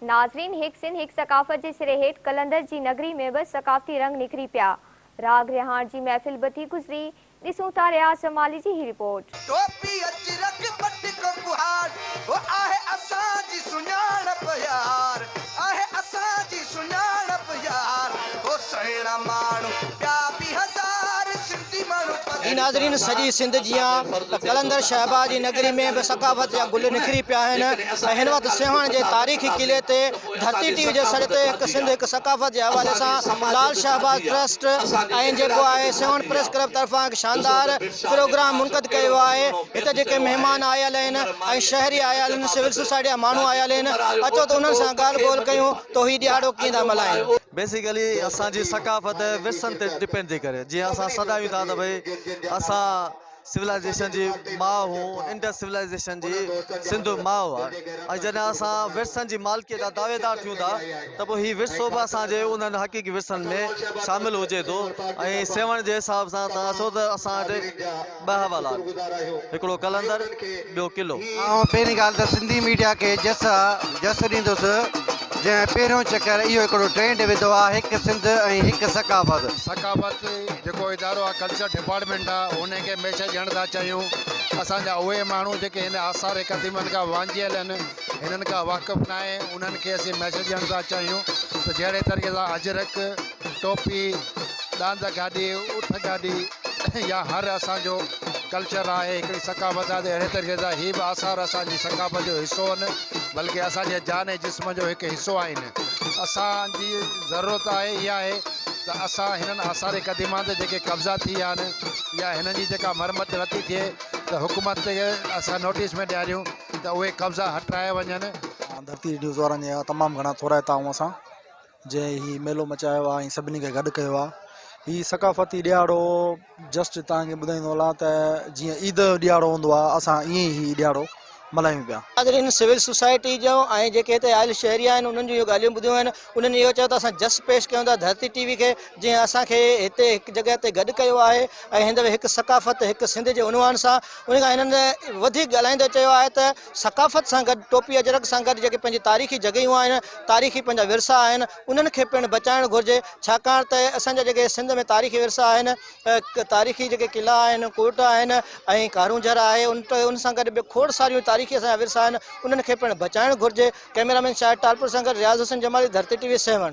ناظرين هڪ سنڌ هڪ ثقافت جي سري هيٺ قلندر جي نگري ۾ به ثقافتي رنگ نکري پيا. راڳ رهاڻ جي محفل به ٿي گذري. ڏسون ٿا رياض جمالي جي هي رپورٽ. ٽوپي اجرڪ پٽڪو ڪهاڙ او آهي اسان جي سڃاڻپ يار آهي اسان جي سڃاڻپ يار او سهڻا ماڻهو ٻيا به هزار سنڌي ماڻهو جي ناظرين سڄي سنڌ جيان قلندر شهباز جي نگري ۾ به ثقافت جا گل نکري پيا آهن ۽ هن وقت سيوهڻ جي تاريخي قلعي تي ڌرتي ٽي وي جي سڏ تي هڪ سنڌ هڪ ثقافت جي حوالي سان لال شهباز ٽرسٽ ۽ جيڪو آهي سيوهڻ پريس ڪلب طرفان هڪ شاندار پروگرام منعقد ڪيو ويو آهي هتي جيڪي مهمان آيل آهن ۽ شهري آيل آهن سول سوسائٽي جا ماڻهو آيل آهن اچو ته انهن سان ڳالهه ٻولهه ڪيون ته هي ڏهاڙو ڪيئن ٿا ملهائين. بيسيڪلي اسان جي ثقافت ورثن تي ڊپينڊ ٿي ڪري جيئن اسان سڏايون ٿا ته ڀئي اسان سولائيزيشن جي ماء هون انڊس سولائيزيشن جي سنڌ ماء آهي ۽ جڏهن اسان ورثن جي مالڪيء جا دعويدار ٿيون ٿا ته پوء هي ورثو به اسان جي انهن حقيقي ورثن ۾ شامل هجي ٿو ۽ سيوهڻ جي حساب سان توهان ڏسو ته اسان وٽ ٻه حوالا آهن هڪڙو قلندر ٻيو قلعو. آئون پهرين ڳالهه ته سنڌي ميڊيا کي جس جس ڏيندس جنهن پهريون چڪر اهو هڪڙو ٽرينڊ وڌو آهي هڪ سنڌ ۽ هڪ ثقافت. ثقافت جيڪو ادارو آهي ڪلچر ڊپارٽمينٽ آهي ان کي ميسيج ڏيڻ ٿا چاهيون اسان جا اهي ماڻهو جيڪي هن آثار قديمن کان وانجهيل آهن هنن کان واقف ناهي انهن کي اسين ميسيج ڏيڻ ٿا چاهيون ته جهڙي طريقي سان اجرڪ ٽوپي ڏاند گاڏي اٺ گاڏي يا هر اسان جو ڪلچر آهي هڪڙي ثقافت آهي ته اهڙي طريقي سان هي به آثار اسان جي ثقافت جو حصو آهن بلڪه اسان جي جان ۽ جسم جو هڪ حصو آهن اسان جي ضرورت آهي اها آهي ته اسان هنن آثار قديمه تي جيڪي قبضا ٿي ويا آهن يا هنن جي جيڪا مرمت نٿي ٿئي ته حڪومت کي اسان نوٽيس ۾ ڏياريون ته اهي قبضا هٽرايا وڃن. ڌرتي نيوز وارن جا تمام گهڻا ٿورائتا آهيون اسان جنهن هي ميلو مچايو آهي ۽ سڀني کي گڏ ڪيو آهي هي ثقافتي ڏهاڙو جسٽ توهان کي ٻڌائيندو هلان ته جيئن عيد جو ڏهاڙو هوندو آهي اسان ائين ئي هي ڏهاڙو ملهايون پيا. ناظرين سول سوسائٽي جو ۽ جيڪي هتي آيل شهري آهن انهن جون اهي ڳالهيون ٻڌيون آهن انهن اهو چيو ته اسان جس پيش ڪيون ٿا ڌرتي ٽي وي کي جنهن اسان کي هتي هڪ جڳهه تي گڏ ڪيو آهي ۽ هن دفعي هڪ ثقافت هڪ سنڌ جي عنوان سان ان کان هنن وڌيڪ ڳالهائيندي چيو آهي ته ثقافت سان گڏ ٽوپي اجرڪ سان گڏ جيڪي پنهنجي تاريخي جڳهيون آهن تاريخي پنهنجا ورثا آهن انهن کي پڻ بچائڻ گهرجي ڇاڪاڻ ته اسان جا جيڪي سنڌ ۾ تاريخي ورثا آهن تاريخي جيڪي قلعا آهن ڪوٽ آهن ۽ ڪارونجهر آهي ان سان گڏ ٻيو کوڙ ساريون تاريخي اسان جا ورثا آهن انهن کي پڻ بچائڻ گهرجي ڪئميرا مين شاهد ٽالپر سان گڏ رياض حسين جمالي ڌرتي ٽي وي سيوهڻ.